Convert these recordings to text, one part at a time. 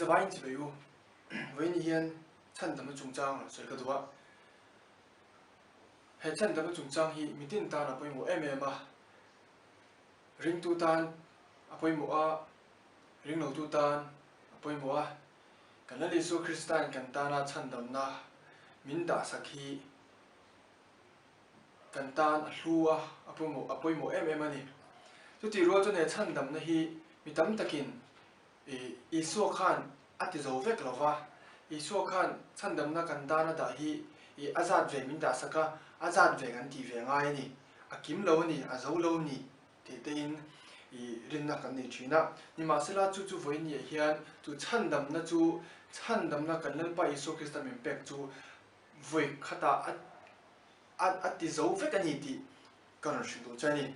Inzavain chi bei u. Vawiin hian chhandamna chungchang rawn sawi ka duh a. He chhandamna chungchang hi mitin tan a pawimawh em em a. Ringtu tan a pawimawh a, ringlotu tan a pawimawh a. Kan Lal Isua Krista'n kan tana chhandamna min dahsak hi kan tan a hlu a, a pawimawh a pawimawh em em a ni. Chutih rual chuan he chhandamna hi mi tam takin ih Isua khan a ti zo vek lo va, Isua khan chhandamna kan tan a dah hi ih a zat ve min dahsak a, a zat ve kan tih ve ngai a ni, a kim lo a ni, a zo lo a ni tih tein ih rinna kan nei thin a. Nimahsela chu chu vawiin-ah hian chu chhandamna chu chhandamna kan Lalpa Isua Krista min pek chu vawi khatah a a a ti zo vek a ni tih ka rawn hrilh duh che a ni.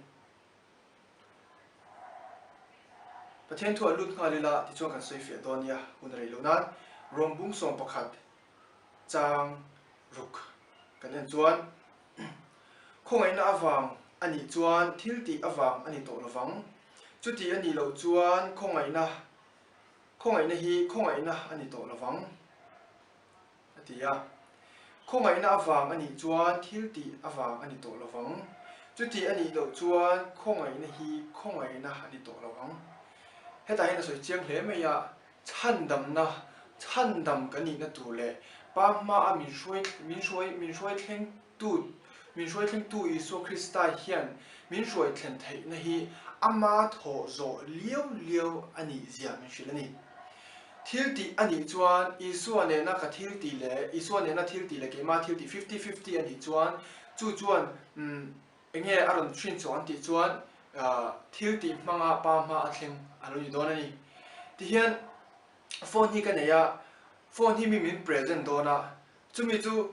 Pathian thu a lut nghal ila tichuan kan sawi fiah dawn nia hun a rei lo nan Rom bung 11 chang ruk kan en chuan khawngaihna avang a nih chuan thil tih avang a ni tawh lovang chuti a nih loh chuan khawngaihna khawngaihna hi khawngaihna a ni tawh lovang. A ti a. Khawngaihna avang a nih chuan thil tih avang a ni tawh lo vang. Chuti a nih loh chuan khawngaihna hi khawngaihna a ni tawh lo vang. Hetah hian a sawi chiang hle mai a, chhandamna, chhandam kan nihna tur leh Pa hmaa min hruai, min hruai, min hruai thlengtu, min hruai thlengtu Isua Krista hian min hruai thlen theihna hi ama thawh zawh liau liau a nih zia min hrilh a ni. Thil tih a nih chuan Isua nena ka thil tih leh Isua nena thil tih leh keimah thil tih fifty fifty a nih chuan chu chuan umm enge a rawn hrin chhuah an tih chuan thil tih hmanga pa hma a thleng a lo ni dawn a ni. Tihian phone hi ka nei a, phone hi mi min present dawn a, chumi chu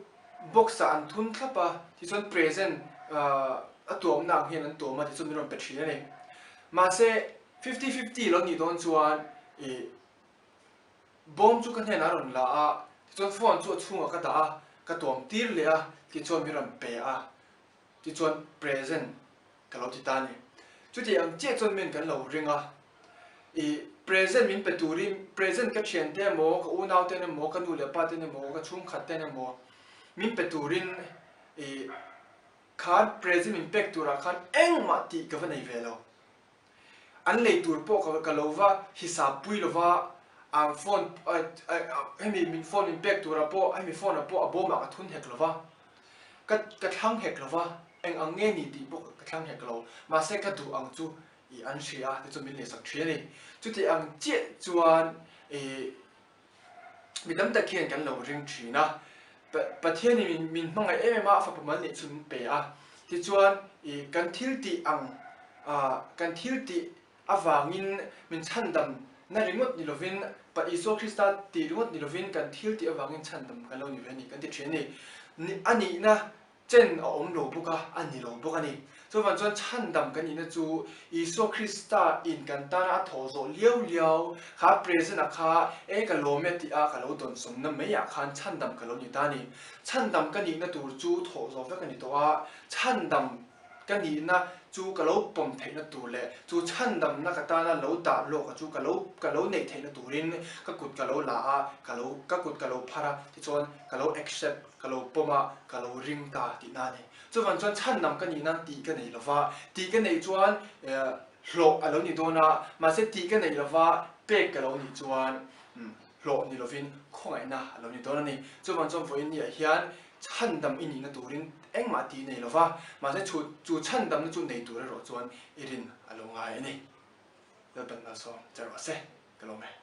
box ah an thun thlap a, tichuan present a tuamna ang hian an tuam a tichuan min rawn pe thin a ni. Mahse Fifty fifty lo nih dawn chuan ih bawm chu ka hnenah a rawn la a, tichuan phone chu a chhungah ka dah a, ka tuam tir leh a, tichuan min rawn pe a, tichuan present ka lo ti ta a ni. Chuti ang chiah chuan min kan lo ring a, ih present min pe turin present ka thiante emaw, ka unau ten emaw, ka nu leh pa ten emaw, ka chhungkhat ten emaw min pe turin ih khan present min pek turah khan engmah tih ka va nei ve lo. An lei tur pawh ka ka lo va hisap pui lo va, ang phone hemi min phone min pek turah pawh hemi phone ah pawh a bawmah ka thun hek lo va, ka ka thlang hek lo va, eng ang nge ni tih pawh ka thlang hek lo, mahse ka duh ang chu ih an hria a tichuan min leisak thin a ni. Chuti ang chiah chuan ih Mi tam tak hian kan lo ring thin a, Pathianin min min hmangaih em em a, a fapa mal nih chu min pe a. Tichuan ih kan thil tih ang ah kan thil tih avangin min chhandam na ringawt ni lovin Pa Isua Krista tih ringawt ni lovin kan thil tih avangin chhandam kan lo ni ve a ni kan ti thin a ni. A nihna Chen a awm lo bawk a, a ni lo bawk a ni. Chuvang chuan chhandam kan nihna chu Isua Krista in kan tana a thawh zawh liau liau kha present a kha e ka lawm e tih a ka lo dawnsawmna mai ah khan chhandam ka lo ni ta a ni. Chhandam ka nihna tur chu thawh zawh vek a ni tawh a, chhandam ka nihna chu ka lo pawm theihna tur leh chu chhandamna ka tana lo dah lawk a chu ka lo ka lo neih theihna turin ka kut ka lo la a, ka lo ka kut ka lo phar a tichuan ka lo accept Ka lo pawm a, ka lo ring ta tihna a ni. Chuvang chuan chhan lam ka nih nan tih ka nei lo va, tih ka neih chuan hlawh a lo ni dawn a, mahse tih ka neih lo va, pek ka lo nih chuan hlawh ni lovin khawngaihna a lo ni dawn a ni. Chuvang chuan vawiin niah hian chhandam i nihna turin engmah tih i nei lo va, mahse chu chu chhandamna chu nei tur erawh chuan i rin a lo ngai a ni. Lalpan malsawm che rawh se, ka lawm e.